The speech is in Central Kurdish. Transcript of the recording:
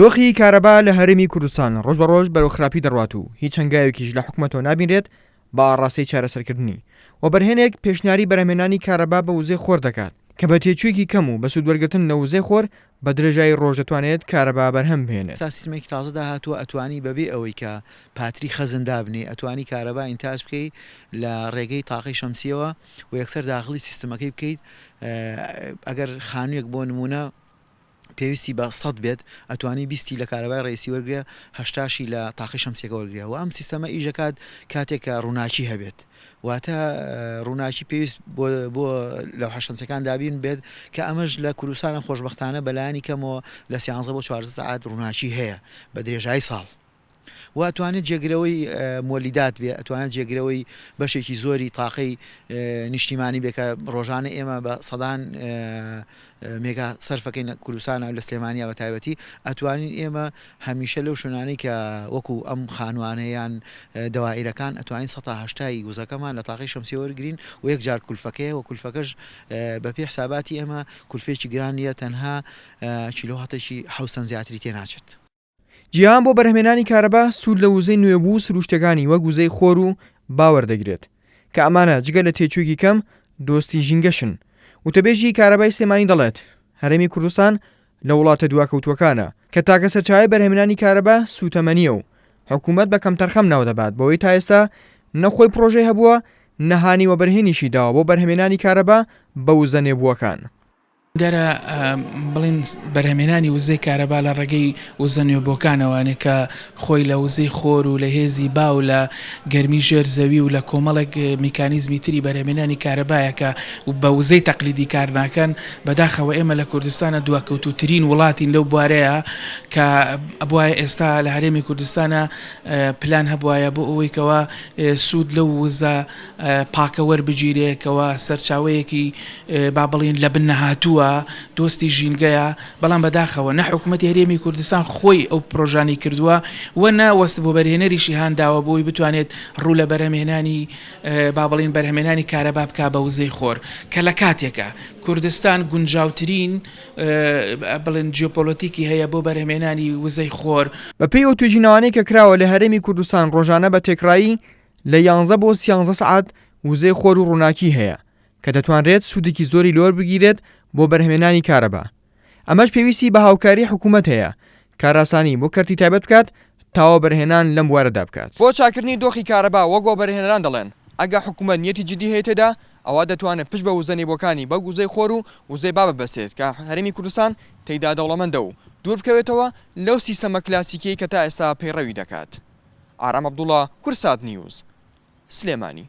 دۆخی کارەبا لە هەرێمی کوردستان ڕۆژ بە ڕۆژ بەرەو خراپی دەڕوات و هیچ هەنگاوێکیش لە حکومەتەوە نابینرێت بە ئاڕاستەی چارەسەرکردنی. وەبەرهێنێک پێشنیاری بەرهەمهێنانی کارەبا بە وزەی خۆر دەکات، کە بە تێچوویەکی کەم و بە سوودوەرگرتن لە وزەی خۆر بە درێژایی ڕۆژ دەتوانێت کارەبا بەرهەم بهێنێت. ئێستا سیستمێکی تازە داهاتووە ئەتوانی بەبێ ئەوەی کە پاتری خەزن دابنێی ئەتوانی کارەبا ئینتاج بکەی لە ڕێگەی تاقەی شەمسیەوە و یەکسەر داخڵی سیستمەکەی بکەیت ئەگەر خانوویەک بۆ نمونە پێویستی بە سەد بێت ئەتوانی بیستی لە کارەبای ڕئیسی وەرگرێ هەشتاشی لە تاقی شەمسیەکە وەرگرێ و ئەم سیستەمە ئیشەکات کاتێک کە ڕووناکی هەبێت واتە ڕووناکی پێویست بۆ بۆ لەوحە شەمسیەکان دابین بێت کە ئەمەش لە کوردستانە خۆشبەختانە بەلایەنی کەمەوە لە سیانزە بۆ چواردە سەعات ڕووناکی هەیە بە درێژایی ساڵ. و ئەتوانێت جێگرەوەی مۆلیدات بێ ئەتوانێت جێگرەوەی بەشێکی زۆری تاقەی نیشتیمانی بێ کە ڕۆژانە ئێمە بە سەدان مێگا سەرفەکەین لە کوردستانە لە سلێمانیا بە تایبەتی ئەتوانین ئێمە هەمیشە لەو شوێنانەی کە وەکو ئەم خانوانە یان دەوائیرەکان ئەتوانین سەتا هەشتای وزەکەمان لە تاقی شەمسی وەرگین و یەکجار کولفەکەیە و کولفەکەش بە پێی حساباتی ئێمە کولفێکی گران نییە تەنها کیلۆواتێکی حەوت سەنت زیاتری تێناچێت. جیهان بۆ بەرهەمهێنانی کارەبا سوود لە وزەی نوێبوو و سروشتیەکانی وەک وزەی خۆر و با وەردەگرێت، کە ئەمانە جگە لە تێچوویەکی کەم دۆستی ژینگەشن. وتەبێژی کارەبای سلێمانی دەڵێت، هەرێمی کوردستان لە وڵاتە دواکەوتووەکانە، کە تاکە سەرچاوەی بەرهەمهێنانی کارەبا سووتەمەنییە و حکوومەت بە کەمتەرخەم ناودەبات بەوەی تا ئێستا نە خۆی پڕۆژەی هەبووە نە هانی وەبەرهێنیشی داوە بۆ بەرهەمهێنانی کارەبا بە وزە نوێبووەکان. دیارە بڵێن بەرهەمهێنانی وزەی کارەبا لە ڕێگەی وزە نوێبووەکانەوە کە خۆی لە وزەی خۆر و لە هێزی با و لە گەرمی ژێر زەوی و لە کۆمەڵێک میکانیزمی تری بەرهەمهێنانی کارەبایە کە بە وزەی تەقلیدی کار ناکەن. بەداخەوە ئێمە لە کوردستانە دواکەوتووترین وڵاتین لەو بوارەیە کە ئەبوایە ئێستا لە هەرێمی کوردستانە پلان هەبوایە بۆ ئەوەی کەوا سوود لەو وزە پاکە وەربگیرێ کەوا سەرچاوەیەکی با بڵێین لە بن نەهاتووە، دۆستی ژینگەیە، بەڵام بەداخەوە نە حکوومەتی هەرێمی کوردستان خۆی ئەو پرۆژانەی کردووە و نە وەست وەبەرهێنەریشی هان داوە بۆی بتوانێت ڕوو لە بەرهەمهێنانی با بڵێین بەرهەمهێنانی کارەبا بکا بە وزەی خۆر کە لە کاتێکا کوردستان گونجاوترین بڵێن جیۆپۆلۆتیکی هەیە بۆ بەرهەمهێنانی وزەی خۆر. بەپێی ئەو توێژینەوانەی کە کراوە لە هەرێمی کوردستان ڕۆژانە بە تێکڕایی لە یانزە بۆ سیانزە سەعات وزەی خۆر و ڕووناکی هەیە کە دەتوانرێت سوودێکی زۆری لێوەربگیرێت بۆ بەرهەمهێنانی کارەبا، ئەمەش پێویستی بە هاوکاری حکوومەت هەیە کارئاسانی بۆ کەرتی تایبەت بکات تا وەبەرهێنان لەم بوارەدا بکات. بۆ چاککردنی دۆخی کارەبا وەک وەبەرهێنەران دەڵێن، ئەگەر حکوومەت نیەتی جدی هەیە تێدا ئەوا دەتوانێت پشت بە وزە نێبووەکانی وەک وزەی خۆر و وزەی با ببەستێت کە هەرێمی کوردستان تێیدا دەوڵەمەندە و دوور بکەوێتەوە لەو سیستەمە کلاسیکیەی کە تا ئێستا پەیڕەوی دەکات. ئارام عەبدوڵا، کوردسات نیوز، سلێمانی.